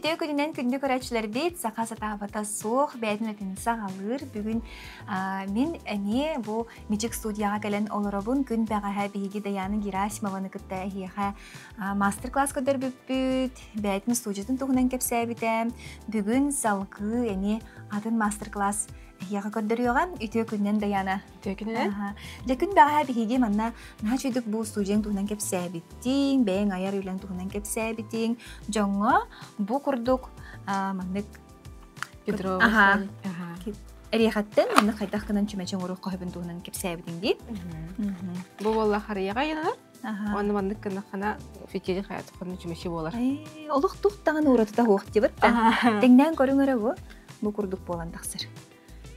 Үтүө күнүнэн күндү көрөөччүлэрбит, саха сатаабата суох бэйэтин үлэтин саҕалыыр. Бүгүн мин эмиэ бу Мичик студияҕа кэлэн олоробун. Күн бэҕэһээ биһиги Даяна Герасимованы кытта эһиэхэ мастер-класс көрдөрбүппүт, бэйэтин студиятын туһунан кэпсээбитэ. Бүгүн салгыы эмиэ атын мастер-класс эһиэхэ көрдөрүөҕэ. Үтүө күнүнэн Даяна. Үтүө күнүнэн. Дьэ күн бэҕэһээ биһиги манна наһаа үчүгдүк бу студияҥ туһунан кэпсээбиттиҥ, бэйэҥ айар үлэҥ туһунан кэпсээбитиҥ. Дьоҥҥо бу курдук маннык Аха. Эриэхэттэн маннык хайдах гынан чүмэчи оҥоруохха сөбүн туһунан кэпсээбитиҥ дии. Бу буолла харыйаҕа ыйанар. Уонна маннык гыннаххына фитили хайатхына чүмэчи буолар. Олох тух даҕаны уратыта суох диэбит да. Тэҥнээн көрүҥ эрэ бу. Бу курдук буолан тахсар.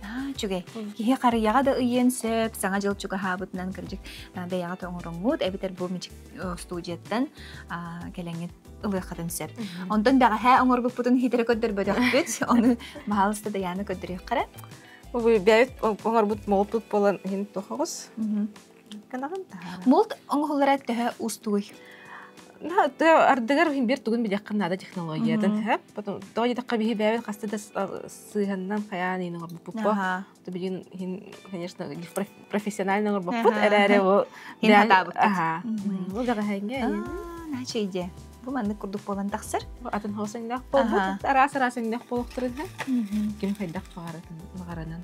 Аа, үчүгэй. Киһи харыйаҕа да ыйыан сөп, саҥа дьыл чугаһаабытынан кырдьык бэйэҕит оҥороҥҥут, эбэтэр бу мичик студияттан кэлэҥҥит ылыаххытын сөп. Онтон бэҕэһээ оҥорбуппутун хитэрэ көрдөрбөтөхпүт, ону баһаалыста Даяна көрдөрүөххэ эрэ. Бу бэйэбит оҥорбут молпут буолан иһин тохоҕус. Канаҕын таһаара. Молт оҥоһуллара төһө уустугуй? Ардыгар биир тугун билиэххин наада технологиятын. Потом тоҕо диэтэххэ биһи бэйэбит хаста да сыыһаннан хайаан иин оҥорбуппут. Билигин иһин, конечно, профессионально оҥорбоппут эрээри бу Хин хатаабыккыт. Аха. Бу бэҕэһээҥҥэ Наача идея. Бу маннык курдук буолан тахсар. Атын хоос өҥнөөх буолбут. Араас-араас өҥнөөх буолуохтарын ким хайдах баҕаранан.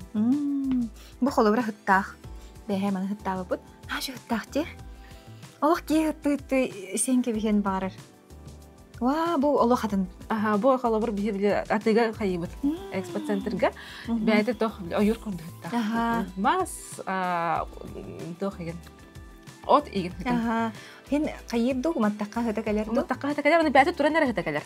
Бу холобура ыһыктаах. Бэһээ маны ыһыктаабыппыт. Наача ыһыктаах дии. Олох киһи ыһытты-ыһытты сиэн кэбиһиэн баҕарар. Уа, бу олох атын. Аха, бу холобур биһи били атыыга хайыбыт экспоцентрга бэйэтэ тох ойуур курдуктаах. Мас тох игин от игин. Аха. Хин хайыр ду уматтахха хыта кэлэр ду. Уматтахха хыта кэлэр, аны бэйэтэ туран эрэ хыта кэлэр.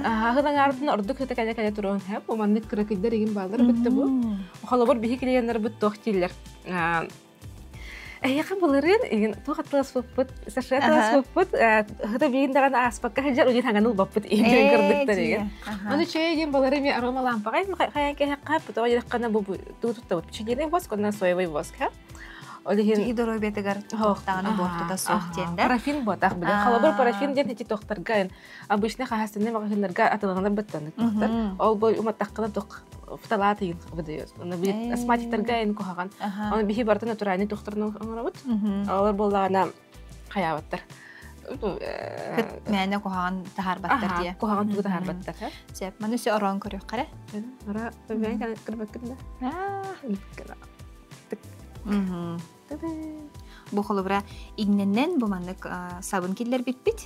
Аха, аҥаардын ордук хыта кэлэ кэлэ туран хэп. Маннык кыракыйдар игин баалар битте бу. Холобур биһи клиеннарбыт туох дииллэр. Эһиэхэ былырыын игин туох аттыласпыппыт, Саша аттыласпыппыт, хыта биин даҕаны ааспакка сылдьар уйун хаҥан ылбаппыт игин кырдыктар игин. Ону чэй диэн балары ми арома лампаҕа хайан кэһэххэ, потом дьаххана бу туу туттабыт. Пчелиный воск, онно соевый воск, Ол иһин киһи доруобуйатыгар туохтаҕына буортута суох диэн да. Парафин буотах биле. Холобур парафин диэн ити тохтарга обычно хаһаастынай маҕаһыыннарга атыланар быттаннык тохтор. Ол бу уматтаххына тух фталат ыйын выдает. Оны били астматиктарга эн куһаҕан. Оны биһи барыта натуральный тухтарын оҥоробут. Олор буоллаҕына хайаабаттар. Мээнэ куһаҕан таһаарбаттар диye. Куһаҕан тугу таһаарбаттар. Сөп. Маны өссө ороон көрүөххэ эрэ. Ара, бэйэн көрбөккүн да. Бу холобура иҥнэннэн бу маннык сабын киллэрбиппит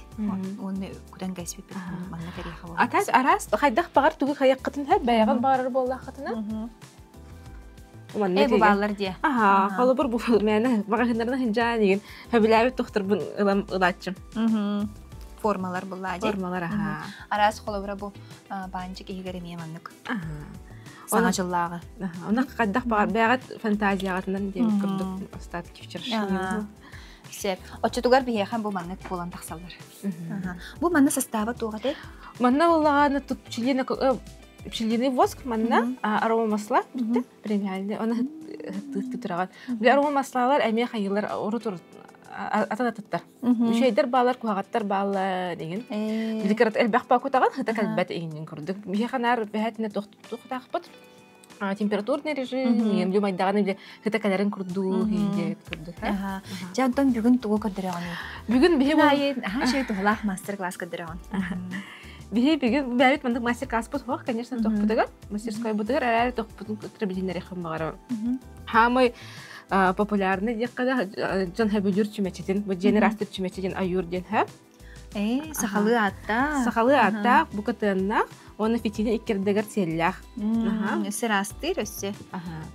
уонна кутан кэспиппит маннык эриэхэ буолар. Атас араас хайдах баҕар тугу хайаххытын һэ бэйэҕин баҕарар буоллаххытына Э бу бааллар диэ. Аха, холобур бу мээнэ маҕаһыыннарына сылдьаан игин хөбүлээбит тохторбун ылам ылааччым. Формалар буллаа дии. Формалар аха. Араас холобура бу баанчык иһигэр эмиэ маннык. Саҥа дьыллааҕы. Онно хайдах баҕар бэйэҕит фантазияҕытынан диэбит курдук остатки вчерашнего. Сөп. Оччотугар биһиэхэ бу маннык буолан тахсаллар. Бу манна састааба туох этэй? Манна буоллаҕына тут пчелиный пчелиный воск манна арома масла бүттэ премиальный оны тыттыраҕын. Били арома маслалар эмиэ хайыылар урут урут атын атыттар. Үчүгэйдэр баалар, куһаҕаттар бааллар деген. Биликарат элбэх баакутаҕын хыта кэлбэт иҥин курдук. Биһиэхэ наар бэһэтинэ тохтуохтаахпыт. Температурный режим, иҥин майдаҕын или хыта кэлэрин курдуу диэбит курдук. Дьэ, онтон бүгүн тугу көрдөрөҕүнүй? Бүгүн биһи Аһаа шөй туһалаах мастер-класс көрдөрөҕүн. Биһи бүгүн бэйэбит маннык мастер-класспыт суох, конечно, тохпутугар, мастерскойбутугар эрээри тохпутун кытары билиһиннэриэххин баҕарабын. Хаамай популярный диэххэ да дьон сөбүлүүр чүмэчитин бу дьиэни ыраастыыр чүмэчи диэн ойуур диэн һэ Ээ, сахалыы ааттаах. Сахалыы ааттаах, бу кытыаннаах уонна фитилин иккирдэгэр сиэллээх. Өссө ыраастыыр, өссө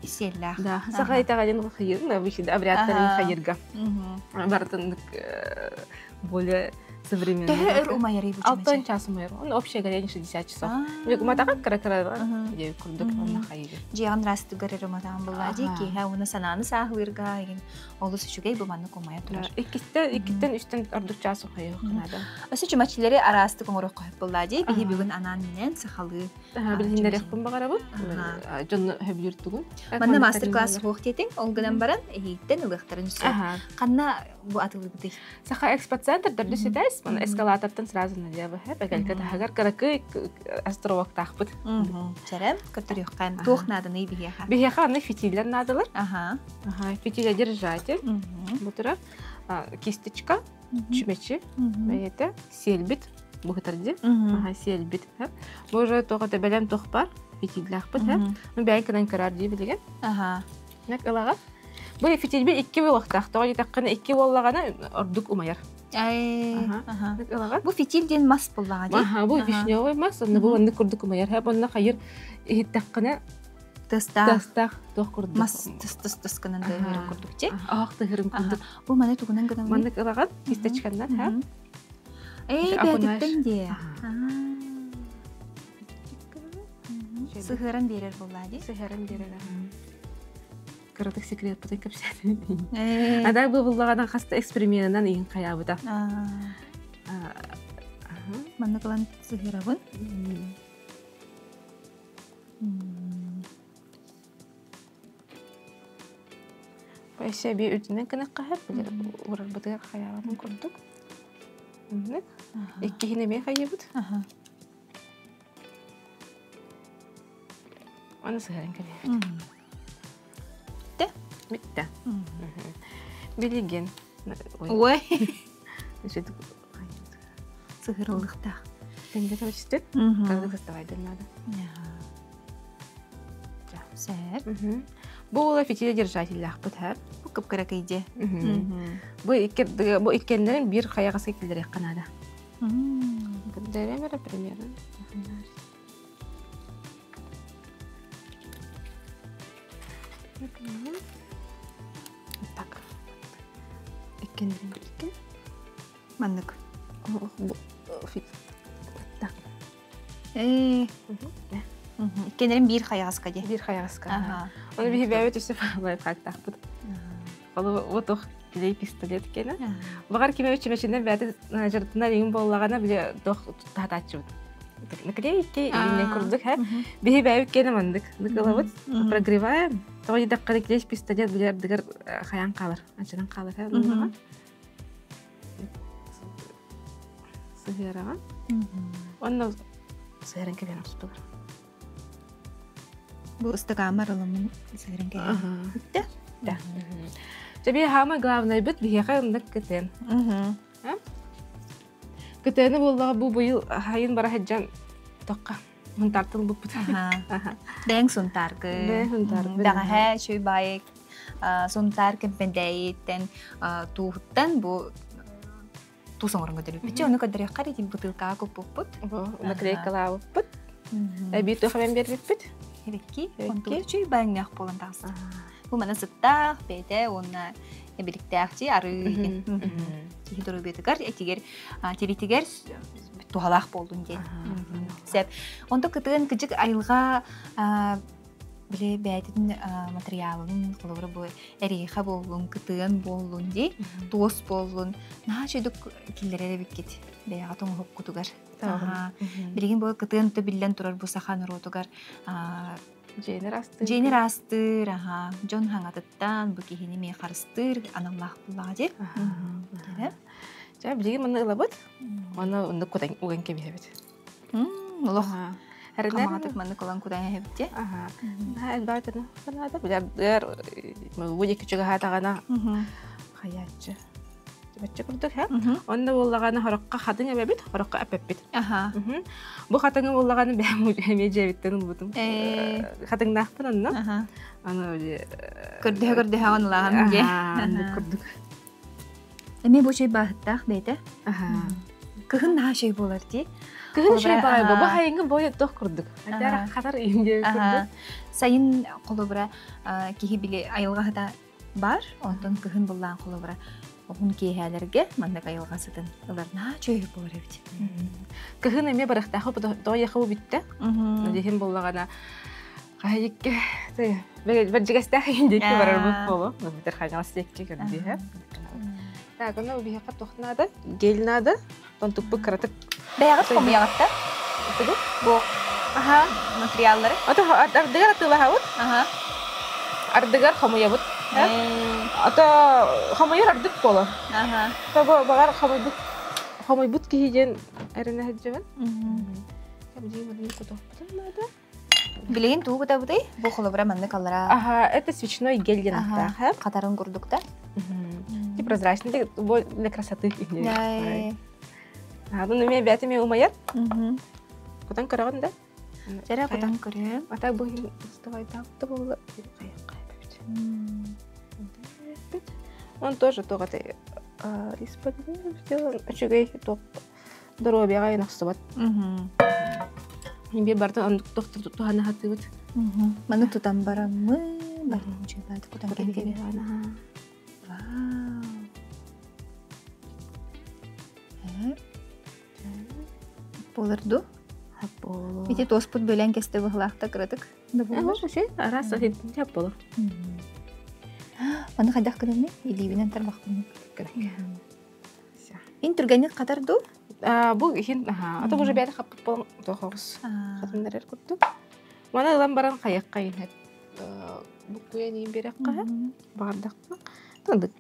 сиэллээх. Да, саха итэҕэлин хайыр, обычно обрядтарын хайырга. Барытын более современный. Төһө өр умайарый бу чүмэчи? Алтан час умайар. Он общее горение 60 часов. Уматаҕа кыра-кыра диэбит курдук онно хайыгы. Дьиэҕин ыраастыгар эрэ уматаҕын буллаа дии киэһэ уонна санааны сааһылыырга игин олус үчүгэй бу маннык умайа турар. Иккиттэн иккиттэн үстэн ордук час ухайыах наада. Өссө чүмэчилэри араастык оҥоруохха сөп буллаа дии биһи бүгүн анаан-минээн сахалыы билиһиннэриэхпин баҕарабын. Дьонну сөбүлүүр тугун. Манна мастер-класс суох диэтиҥ, ол гынан баран эһииттэн ылыахтарын сөп. Ханна бу атылыбытый? Саха экспоцентр төрдүс этээс, мана эскалатортан сразу налево хэп, эгэлгэ таһыгар кыракый островоктаахпыт. Чэрэ, көтөрүөххэ. Туох нааданый биһиэхэ? Биһиэхэ аны фитиллер наадалар. Аха. Аха, фитиледержатель. Бу турар кисточка, чүмэчи, бэйэтэ, сиэлбит, быһытар дии. Аха, сиэлбит. Бу уже тоҕо бэлэм туох бар, фитиллаахпыт. Ну, бэйэн кынан көрөр дии билигин. Аха. Нэк ылаҕа. Бу фитильби икки буолуохтаах. Тоҕо диэтэххинэ икки буоллаҕына ордук умайар. Ылаҕа. Бу фитиль диэн мас буоллаҕа дии. Аха, бу вишневый мас, онно бу оннук курдук умайар. Хэп онно хайыр иһиттэххинэ тыстаах тастаах туох курдук. Мас тыс тыс тыс гынан тыһырын курдук дии. Аах тыһырын курдук. Бу маны тугунан гынан Маннык ылаҕын кисточканнан, ха? Эй, бээтиттэн дии. Сыһыаран биэрэр буоллаа дии. Сыһыаран биэрэр. Кыратык секрет кэпсээтим. Ада бу буллаҕынан хаста эксперименынан иһин хайаабыта. Маннык ылан сыһыарабын. Өссө эбии үрдүнэн гынахха билэр урарбытыгар хайаабатын курдук. Маннык. Иккиһин эмиэ хайыыбыт. Аны сыһарын кэбиһэбит. Бүттэ? Бүттэ. Билигин. Ой. Сыһырыллыктаах. Тенге көрүстүт. Кырдык сыстабайдын надо. Сэр. Бу ула фитиледержателлаахпыт һэр. Бу кып-кыракый дьэ. Бу икки бу иккеннэрин биир хайаҕаска киллэриэххэ наада. Көрдөрөм эрэ примерно. Так. Иккеннэрин икки. Маннык. Так. Ээ. Иккеннэрин биир хайаҕаска дии. Биир хайаҕаска. Оны биһи бэйэбит үсү лайфхактаахпыт. Ол отох клей пистолет кэнэ. Баҕар ким эбит чүмэчинэн бэйэтэ дьарытынар иҥин буоллаҕына били туох таһатааччыбыт. Наклейки илиннэн курдук һэ. Биһи бэйэбит кэнэ маннык ылабыт, прогреваем. Тоҕо диэтэххэ клей пистолет били ардыгар хайаан хаалар, анчанан хаалар һэ. Сыһыараҕын. Онно сыһыаран кэбиһэн устугар. Бу ыстакааммар ыламмын сыһыаран кэбиһэн. Бүттэ? Да. Дьэ биһи хаама главнайбыт биһиэхэ ыннык кытын. Кытыаны буоллаҕа бу быйыл хайын бара сылдьан тохха Сунтаартан ылбыппыт. Бэйэҥ Сунтааргы. Бэйэҥ Сунтааргы. Бэҕэһээ үчүгэй баайык Сунтаар Кэмпэндээйиттэн тууһуттан бу туус оҥорон көрдөрбүппүт. Ону көрдөрүөххэ эрэ бутылкаҕа куппуппут. Наклейкалаабыппыт. Эбии туох эбэн биэрбиппит. Эбикки. Онтубут үчүгэй баайыҥнаах буолан таҕыста. Бу маны сыттаах, бэйэтэ уонна эбиликтээх чи арыы киһи доруобуйатыгар этигэр тиритигэр туһалаах буоллун диэн. Сөп. Онто кытыан кыдьык айылҕа били бэйэтин материалын холобура бу эриэхэ буоллун, кытыан буоллун дии, туос буоллун наһаа үчүгдүк киллэрэр эбиккит бэйэҕэ тоҥоһуккутугар. Билигин бу кытыан биллэн турар бу саха норуотугар Дьиэнэр астыыр. Дьиэнэр астыыр, аха. Дьон хаҥатыттан бу киһини эмиэ харыстыыр аналлаах буллаҕа дии. Дьэ, билигин манна ылабыт. Уонна оннук кутан уган кэбиһэбит. Олох. Хамаҕатык маннык ылан кутан эһэбит дии. Аха. Элбэҕи санаата билэрдэр бу диэки чугаһаатаҕына хайааччы. Бачча курдук һэ. Онно буоллаҕына хороххо хатыҥ эбэбит, хороххо эппэппит. Бу хатыҥы буоллаҕына бэйэм эмиэ дьиэбиттэн ылбытым. Хатыҥнаахпын онно. Аны Көрдөһө-көрдөһөҕүн ылаҕын дии. Оннук курдук. Эмиэ бу үчүгэй бааһыттаах бэйэтэ. Кыһын наһаа үчүгэй буолар дии. Кыһын үчүгэй баҕайы бу хайыҥы бойо туох курдук. Атара хатар иһин диэбит курдук. Сайын холобура киһи били айылҕаһыта бар, онтон кыһын буллаан холобура уһун киэһээлэргэ маннык айылҕа сытын ылар наһаа үчүгэй буолар эбит. Кыһын эмиэ барыахтаах тоҕо бүттэ. Дихин буллаҕына хаһыйыкка бэрдьигэстээх иһин диэки барарбыт буолуо. Битер хаҥалас диэки көрдүһэ. Так, онно биһиэхэ туох наада? Гель наада. Тонтукпут кыратык. Бэйэҕит хомуйаҕытта? Тугу? Бу Аха. материаллары. Ото ардыгар атыылаһабыт. Аха. Ардыгар хомуйабыт. Ата хомойор ардык буолар. Того баҕар хомойбут хомойбут киһи диэн эрэнэ сылдьабын. Билигин тугу кутабытый? Бу холобура маннык аллара. Ага, это свечной гель диэн ааттаах. Хатарын курдук да? Типа прозрачный, для красоты. Аадын эмиэ бэйэтэ эмиэ умайар. Кутан көрөҕүн да? Дьэрэ кутан көрөм. А так бу иһин да буолла. Он тоже туох этэй из-под сделан үчүгэй туох доруобуйаҕа охсубат. Биир барытын оннук туһана сатыыбыт. Маны тутан бараммын, барытын үчүгэй кутан кэлбит. Вау. Буолар дуу? Ити туоспут бөлөн кесте быһылаахта кыратык да буолар. Араас хап болор. Маны хайдах гынамый? Илиибинэн тарбахпын. Ин түргэнник хатар дуу? Бу иһин аха. Ата уже бэйэтэ хаппыт болон тохоҕус хатыннарар курдук. Маны ылан баран хайахха иһин буккуйан иин биэрэххэ баҕардахха тындык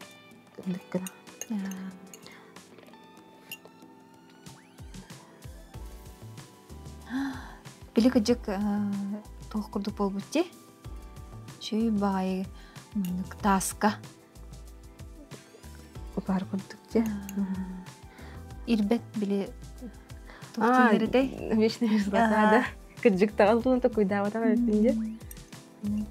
тындык гына. Били кыдьык туох курдук буолбут дии? Чүй баҕайы маннык тааска. Баар курдук дии. Ирбэт били туох дииллэр этэй? Вечная мерзлота, да. Кыдьык таҕыл токуйдаабатах эбиппин дии.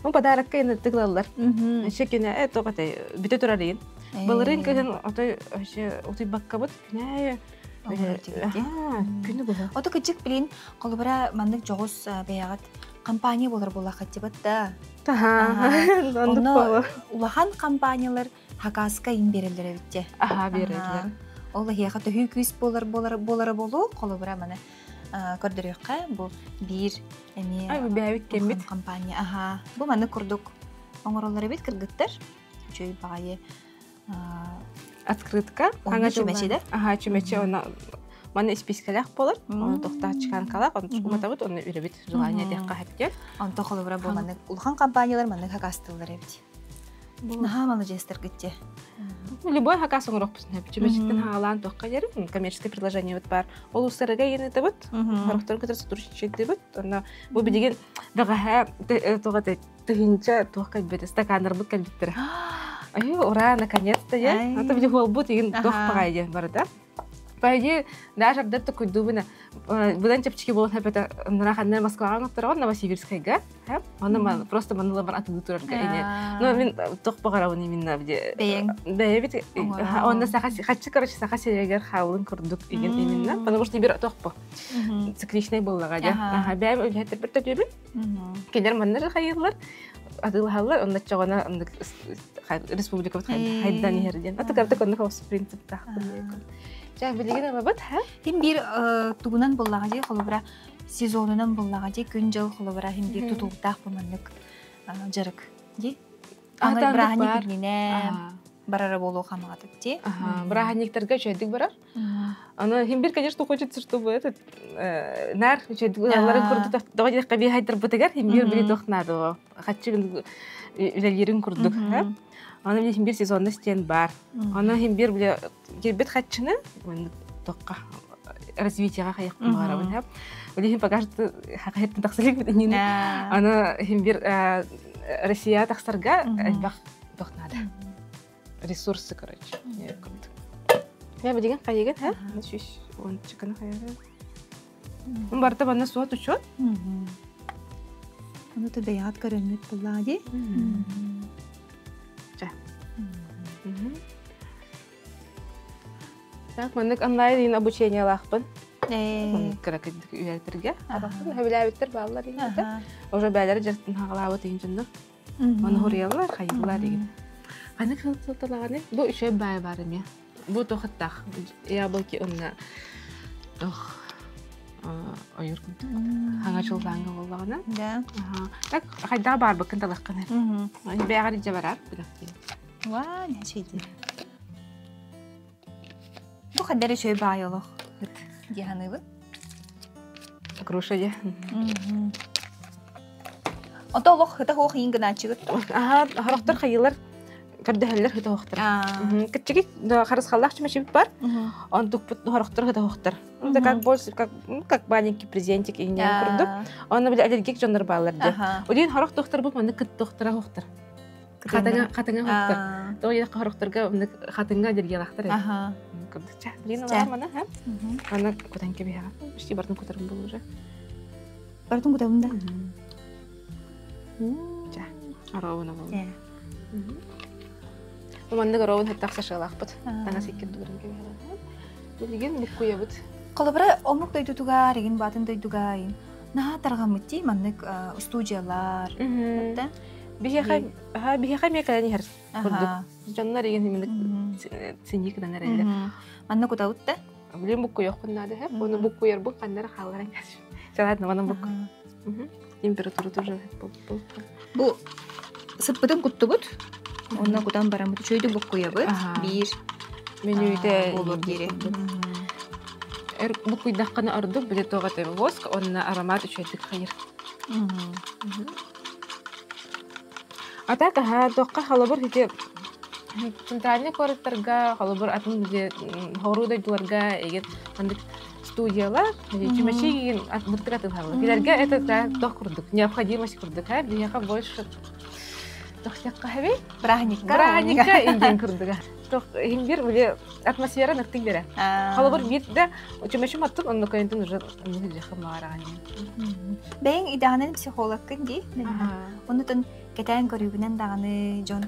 Ол подарокка иннаттык ылаллар. Өссө кинэ э тоҕо этэй бүтэ турар иин. Былырыын кыһын отой вообще утуйбаккабыт күнэ күнү быһа. Ото кыдьык билин холобура маннык дьоҕус бэйэҕит компания буолар буоллаххыт да. Онно улахан компаниялар хакаска им береллер эбитте. Аха береллер. Ол эһиэхэ төһүү күүс буолар буолар буолара болуу холобура маны көрдөрүөххэ бу биир эмиэ бэйэбит кэммит компания аха бу маннык курдук оҥороллор эбит кыргыттар үчүгэй баҕайы открытка аҥа чүмэчи да аха чүмэчи онно манна испиискэлээх буолар ону тохтоох чеканкалаах онно уматабыт онно үрэбит желание диэххэ хэптиэн онто холобура бу маннык улахан компаниялар маннык хакастыыллар эбит Наһаа маладьыастаргыт дьэ. Любой хакас оҥоруохпутун сөп. Чүмэчиттэн хаалаан туохха диэри коммерческое предложениебыт баар. Ол устарыга иэнэтабыт, хорохтору кытары сотрудничайдыыбыт. Онно бу билигин бэҕэһээ туох этэй тыһыынча туох кэлбит, стаканнарбыт кэлбиттэрэ. Ай, ура, наконец-то, я. А то били буолбут игин туох баҕайы диэн барыта. По идее, даже ардыр токуйдуубуна быдан чэпчэки буолан хэпэтэ нара ханна Москваҕа оҥоттороҕун Новосибирскайга Онно просто манылабар атылыы турарга ини. Ну мин туох баҕарабын именно Бэйэҥ. Бэйэбит онно саха хаччы короче саха сиригэр хаалын курдук игин именно потому что бир тохпо цикличный буоллаҕа дьэ. Аха бэйэм үлэһиттэрбэр төтүөбүн. Кинилэр манна же хайыыллар атыылаһаллар онно чоҕона республикабыт хайдан иһэр диэн. Атык оннук хос принциптаахпын. Чэ билигин ылабыт ха? Ким биир тугунан буллаҕа дии холобура сезонунан буллаҕа дии күн-дьыл холобура иһин биир тутулуктаах бу маннык дьарык дии. Аны бырааһынньык иннинэ барара буолуо хамаҕатык дии. Бырааһынньыктарга үчүгэйдик барар. Аны хим бир, конечно, хочется, чтобы этот нар үчүгэйдик ылалларын курдук тоҕо диэххэ биһайдарбытыгар хим бир били туох наада хаччы үлэлиирин курдук. Аны били хим бир сезонность диэн бар. Аны хим бир били кирбит хаччыны тоққа развитиеға хайықпын баҕарабын хэп билигин пока что хахайыттан тахсалык иннин аны хим бир Россия тахсарга элбэх туох надо ресурсы короче я билигин хайыгын ха сүүс уончуканы хайыгын барыта манна суот учет Ону то бэйэҕит көрөммүт буллаа дии. Ча. Так, маннык онлайн обучениелаахпын. Маннык кыракыйдык үөрэтэргэ. Абахпын сөбүлээбиттэр бааллар иһин Уже бээлэри дьарыктын хаҕалаабыт иһин дьоннор. Оны хуруйаллар, хайыллар деген. Ханнык сылталаҕаны? Бу үчүгэй баай бар эмиэ. Бу тохаттаах. Яблоки онна ох ойур курдук. Хаҥа чуллааҥҥа буоллаҕына. Да. Так, хайдах баарбыккын талаххын. Бэҕэр илдьэ барар. Ва, не чейди. Бу хаддар үчүгэй баай олох ыт дии саныыбын. Груша дии. Ото олох хыта хуох иин гынааччыгыт. Аха, хорохтор хайылар көрдөһөллөр хыта хуохтар. Кыччыги харысхаллаах чүмэчибит бар. Онтукпут хорохтор хыта хуохтар. Это как больше, как, ну, как маленький презентик иҥнээн курдук. Онно били аллергик дьоннор бааллар дии. Удин хорох тохтор бу маннык кыттохтора хуохтар. Хатыҥа хатыҥа хуохтар. Тоҕо диэтэххэ хорохторго маннык хатыҥа аллергиялаахтар эбит. Курдук ча. Блин, олар мана, ха? Аны кутан кэбиһэҕэ. Почти бартын кутарым был уже. Бартын кутабын да. Ча. Арообун оболу. Маннык оруобун хаттах сашалаахпыт. Таҥас иккин тугуран кэбиһэҕин. Билигин буккуйабыт. Холобура, омук дойдутугар, игин баатын дойдуга наһаа тарҕаммыт дии маннык студиялар. Биһиэхэ биһиэхэ эмиэ кэлэн иһэр курдук. Дьоннор игин именно ценник гынан эрэллэр. Манна кутабыт да? Билин буккуйуохпун наада һэ. Оны буккуйарбын ханнара хаалларан Чалаат манан букку. Температура тоже Бу сыппытын куттубут. Онно кутан бараммыт үчүгэйдик буккуйабыт. Биир менюйте буолуор диэри. Эр буккуйдаххына ордук били туох этэ воск онно аромат үчүгэйдик хайыр. А так аха туохха холобур ити центральный куораттарга холобур атын били хоруу дойдуларга эгин маннык студиялар чүмэчи игин мыттык атыылаһаллар. Билэргэ это да тох курдук, необходимость курдук, а биһиэхэ больше тохтехха хэбий? Праздникка. Праздникка индиэн курдуга. Тох иһин бир били атмосфера нактык бере. Холобур бир да чүмэчи маттык онно көйүнтүн уже мыһыллыха маараҕан. Бэйэҥ идэҕинэн психологкын дии. Онутун кэтээн көрүүгүнэн даҕаны дьон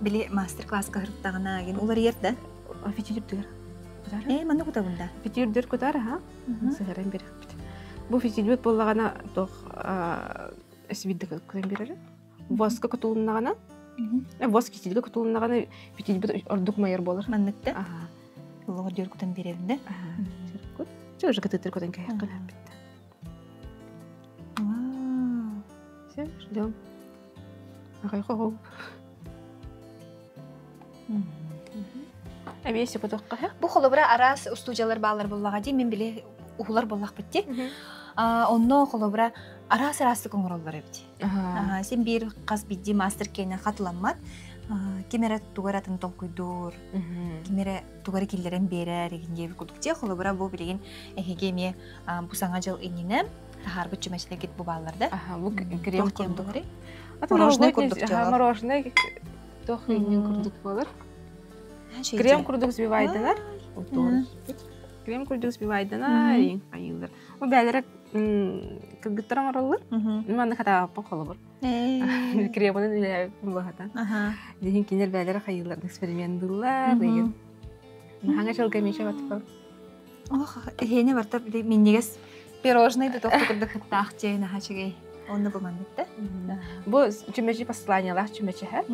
били мастер-класска сырыттаҕына гин уларыйар да. Фитиль Ээ, манна кутабын да. Фитиль кутар, аха. Сыһаран биэрэрбит. Бу фитильбит буоллаҕына туох сибирдик кутан биэрэр. Воска кутулуннаҕына, воск фитильгэ кутулуннаҕына фитильбит ордук майар буолар. Манныкта. Аха. Олоҕор диэр кутан биэрэбин да. Аха. Кут. Чэ уже кытыытыр кутан кэһэххин битте. Вау. Все, ждем. Ахай хо Эмиэ кутуохха Бу холобура араас устуудьалар бааллар буоллаҕа дии, мин били уһулар буоллахпыт дии. Онно холобура араас араастык оҥороллор эбит. Син биир хас биирдии мастер киэнэ хатыламмат. Ким эрэ тугу эрэ атын толкуйдуур, ким эрэ тугу эрэ киллэрэн биэрэр игин диэбит курдук дии. Холобура бу билигин эһиги эмиэ бу саҥа дьыл иннинэ таһаарбыт чүмэчилэргит бу бааллар да. Бу крем курдук. Мороженое курдук. Мороженое туох иннин курдук буолар. Крем курдук взбивайданар. Крем курдук взбивайданар, айыллар. Бу бээлэрэ кыргыттар оҥороллор. Манна хатааппын холобур. Кремынан үлэлээбиппин быһата. Диһин кинилэр бээлэрэ хайыылар экспериментыллар деген. Хаҥа чалга миша батпа. Ох, эһиэни барта минньигэс пирожный да тохту курдук хыттаах чэй наһаа үчүгэй. Онно бу маннык да. Бу чүмэчи посланиялаах чүмэчиһэ.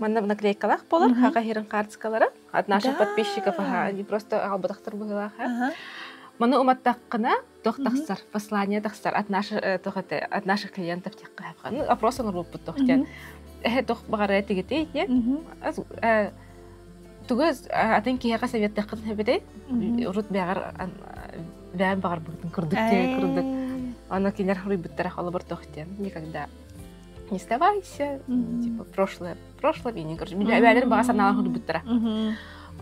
Манна наклейкалаах болар, хака хирин карточкалара от наших подписчиков, ага, они просто аҕалбатахтар быһыылаах. Маны уматтаххына туох тахсар, послание тахсар от наших от наших клиентов тиэххэ. Ну, опрос оҥорбуппут туох диэн. Эһэ туох баҕарар тигитий диэн. Тугу атын киһиэхэ советтаххын эбитэй? Урут бэҕэр бэйэм баҕарбытын курдук диэн курдук. Аны кинилэр хоруйбуттара холобур туох диэн. Никогда не сдавайся, типа прошлое, прошлое и не короче. Бэйэлэрин баҕа санаалар хоруйбуттара.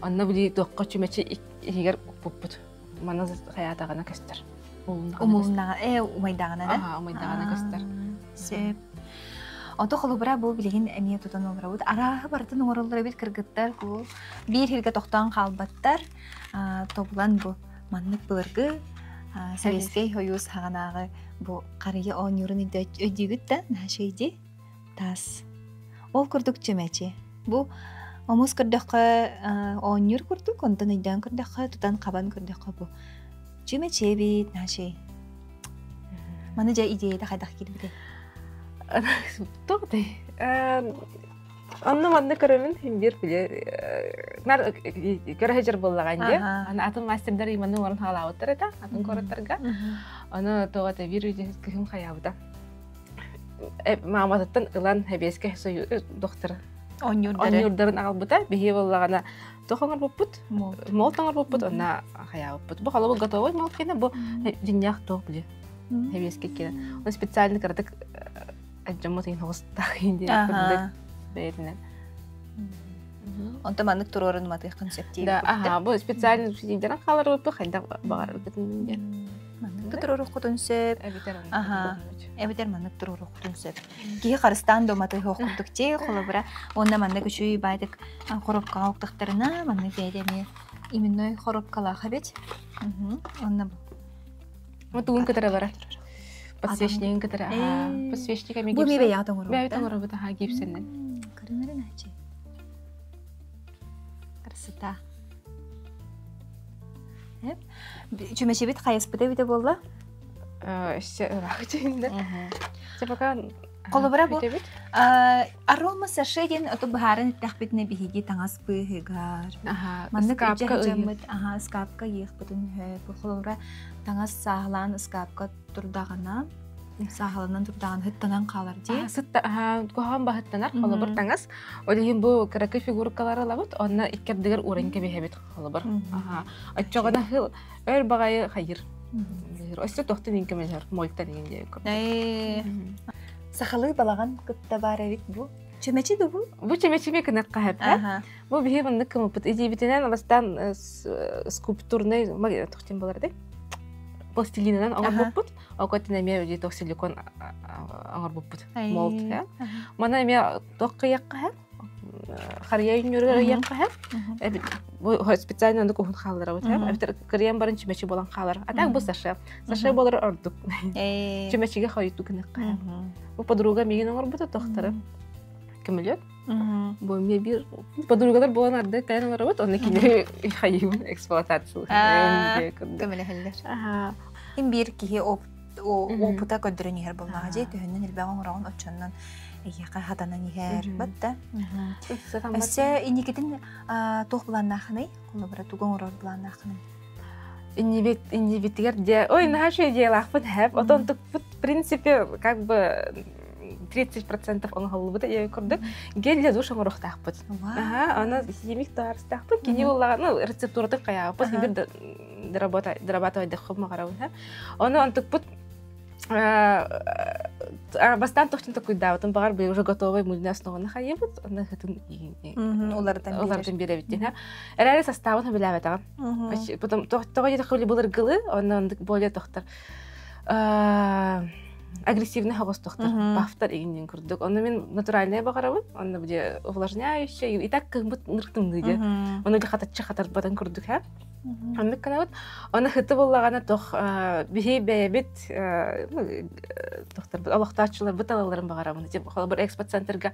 Онно били туохха чүмэчи иһигэр укпуппут. Маны хайаатаҕына көстөр. Умулуннаҕа, э, умайдаҕына да? Аха, умайдаҕына көстөр. Сөп. Ото холобура бу билигин эмиэ тутан олоробут. Арааһы барытын оҥороллор эбит кыргыттар бу биир сиргэ тохтоон хаалбаттар. Тобулан бу маннык былыргы Советскай Союз хаҕанааҕы бу харыйа оонньуурун өйдүүгүт да наһаа дии таас. Ол курдук чүмэчи. Бу омус көрдөххө оонньуур курдук, онтон өйдөөн көрдөххө, тутан хабан көрдөххө бу чүмэчи эбит, наһаа Маны дьэ идеята хайдах киирбитэй? Тоҕутай? Онно манна көрөмүн биир били нар көрө сылдьар буоллаҕа дии. Аны атын мастердар иманы оҥорон хаалаабыттар этэ атын куораттарга. Аны тоҕо этэ биир кыһым хайаабыта. Мааматыттан ылан хэбиэскэ доктор оонньуурдарын аҕалбыта. Биһиги буоллаҕына туох оҥорбуппут? Молт оҥорбуппут, онно хайаабыппыт. Бу холобур готовый молт кэнэ бу дьиннээх туох били хэбиэскэ кэнэ. Оны специально кыратык Дьоммут иһин оҕустаах диэн курдук бэйэтинэн. Онто маннык туруорун матыаххын сөп диир. Да, аха, бу специально сидеран хаалар бу хайдах баҕараргытын диэн. Маннык туруоруххутун сөп. Аха. Эбэтэр маннык туруоруххутун сөп. Киһи харыстаан да матыһыах курдук дии, холобура, уонна маннык үчүгэй баайдык хоробкаҕа уктахтарына, маннык бэйэтэ эмиэ именной хоробкалаах эбит. Онно бу. Тугун кытары барар. Подсвечнигин кытары. Подсвечник эми Бу мебе яҕа тоҥоробут. Бэйэ тоҥоробут аха гипсеннен. Көрүҥөрүн ачы. Красота. Чүмэчибит хайыспыта эбитэ буолла? Өссө ыраах дьиҥдэ. Чэ пока Холобура бу арома саше диэн оту быһааран эттэхпитинэ биһиги таҥас быыһыгар. Маннык ыскаапка аха ыскаапка ыйыахпытын сөп. Холобура таҥас сааһылаан ыскаапка турдаҕына сааһыланан турдаҕына сыттанан хаалар дии. Сытта куһаҕан баһыттанар холобур таҥас. Ол иһин бу кыракый фигуркалары ылабыт, онно икки ардыгар ууран кэбиһэбит холобур. Оччоҕуна өр баҕайы хайыр. Өссө тохтун иин көмөлөһөр, мольтан иин диэн курдук. Сахалыы балаҕан кытта баар эбит бу. Чүмэчи да бу? Бу чүмэчими кынакка хэппэ. Бу биһи маннык кымыппыт. Идиибитинэн бастаан скульптурный тохтин болар дей. Пластилинынан оҥорбуппут. Окотин эмиэ үдии тох силикон оҥорбуппут. Молд. Мана эмиэ тох кыйакка харыйа үүннүүрүгэр ыйыахха сөп. Бу специально оннук уһун хаалларабыт эбэтэр кырыйан баран чүмэчи буолан хаалар. А так бу саше. Саше буолар ордук. Чүмэчигэ хойутуу гыныахха. Бу подруга миигин оҥорбута тохторо. Көмөлөт. Бу эмиэ биир подругалар буолан арды кэлэн олоробут, онно кини хайыыбын эксплуатация. Көмөлөһөллөр. Им биир киһи опыта көрдөрөн иһэр буоллаҕа дьэ төһөннөн элбэх оҥороҕун оччоннон эйиэхэ хатанан иһэр батта өссө инникитин туох былааннаахыный холобура тугу оҥорор былааннаахыный иннибит иннибитигэр дьэ ой наһаа үчүгэй идеялаахпын хэп отон тукпут в принципе как бы 30% оҥоһуллубута диэн курдук гель для душа оҥоруохтаахпыт аха аны химик таарыстаахпыт кини буоллаҕа ну рецептуратын хайаабыппыт бир дорабатывайдаххын маҕарабын Ону онтукпут бастаан тохтун токуйдаабытым баҕар быйыл уже готовый мыльный основаны хайыбыт онно хытын уларытан биэрэбит диэн эрээри составын билээбэтэҕим потом тоҕо диэтэххэ былыргылы онно оннук более тохтор агрессивный хоҕос тохтор бафтар игиннин курдук онно мин натуральная баҕарабын онно где увлажняющая и так кыһыммыт ныртымныы дьэ ону хатаччы хатарбатын курдук ха Оннук гынабыт. Оны хыты буллаҕына тох биһи бэйэбит тохторбут олохтооччуларбыт алаларын баҕарабын. Холобур экспоцентрга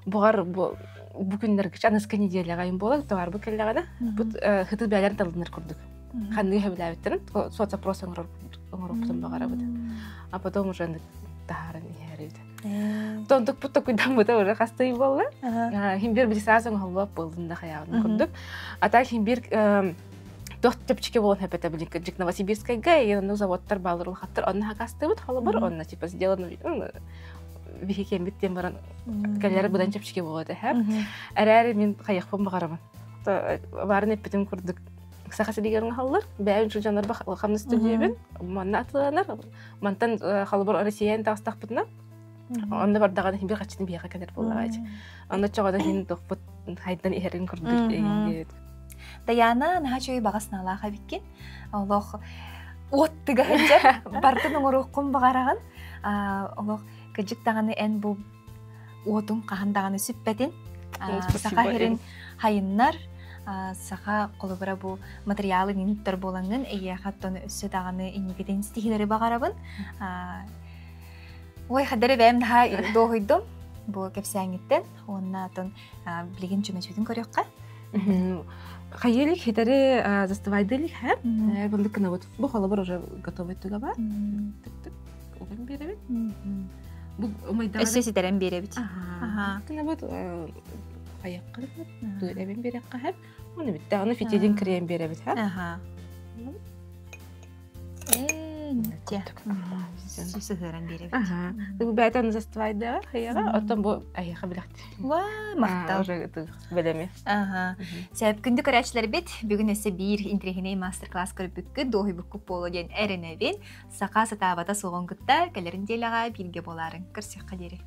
буҕар бу бу күннэргэ аныска неделяҕа им буолар товарбыт кэллэҕинэ бут хыты бээлэрин талынар курдук. Ханныгы сөбүлээбиттэрин соцопрос оҥороппутун баҕарабыт. А потом уже таһааран иһэрибит. Тонтукпут токуйдаммыта уже хастый буолла. Хим бир сразу оҥоһуллуох буоллун да хайаҕын курдук. А так хим бир туох чэпчэки буолан хэпэтэ билин кырдьык Новосибирскайга и онно заводтар баалар улахаттар онно хакастыбыт холобур онно типа сделано биһи кембит диэн баран кэллэри быдан чэпчэки буолуо этэ эрээри мин хайыахпын баҕарабын баарын эппитим курдук саха сиригэр оҥоһоллор бэйэм дьоннор хамнас төлүөбүн манна атыланар Мантан холобур Россияны таҕыстахпытына, онно бардаҕына иһин бир хаччытын биһиэхэ кэлэр буоллаҕа Онно чоҕода иһин тохпут хайдан иһэрин курдук диэбит. Даяна наһаа үчүгэй баҕа санаалаах эбиккин. Олох уот тыга сылдьар, бартын оҥоруоххун баҕараҕын. Олох кыдьык даҕаны эн бу уотуҥ хаһан даҕаны сүппэтин. Саха сирин хайыннар, саха холобура бу материалы минуттар буолаҥҥын эйиэхэ оттон өссө даҕаны инникитин ситиһиилэри баҕарабын. Ой, хадары бэйэм наһаа дуоһуйдум бу кэпсээҥҥиттэн уонна атын билигин чүмэчүтүн көрүөххэ. Хайыылик хитэри застывайдылик һэ. Бындык кынабыт. Бу холобур уже готовый туга бар. Тык-тык. Уган биэрэбит. Бу умайдаҕына Өссө ситэрэн биэрэбит. Аха. Кынабыт хайакка туэрэбин биэрэххэ хэп. Оны бүтте. Аны фитилин кириэн биэрэбит һэ. Аха. Ээ. курдук. Сыһыаран биэрэбит. Аха. Бээтэн заствайдыга хайаҕа, оттон бу айыха билэхти. Ва, махтал. Бэлэми. Аха. Сөп күндү көрөөччүлэрбит, бүгүн өссө биир интириэһинэй мастер-класс көрбүккүт, дуоһуйбуккут буолуо диэн эрэнэбин. Саха сатаабата суоҕун кытта кэлэрин диэлэҕэ бииргэ буолаарыҥ. Көрсүөххэ диэри.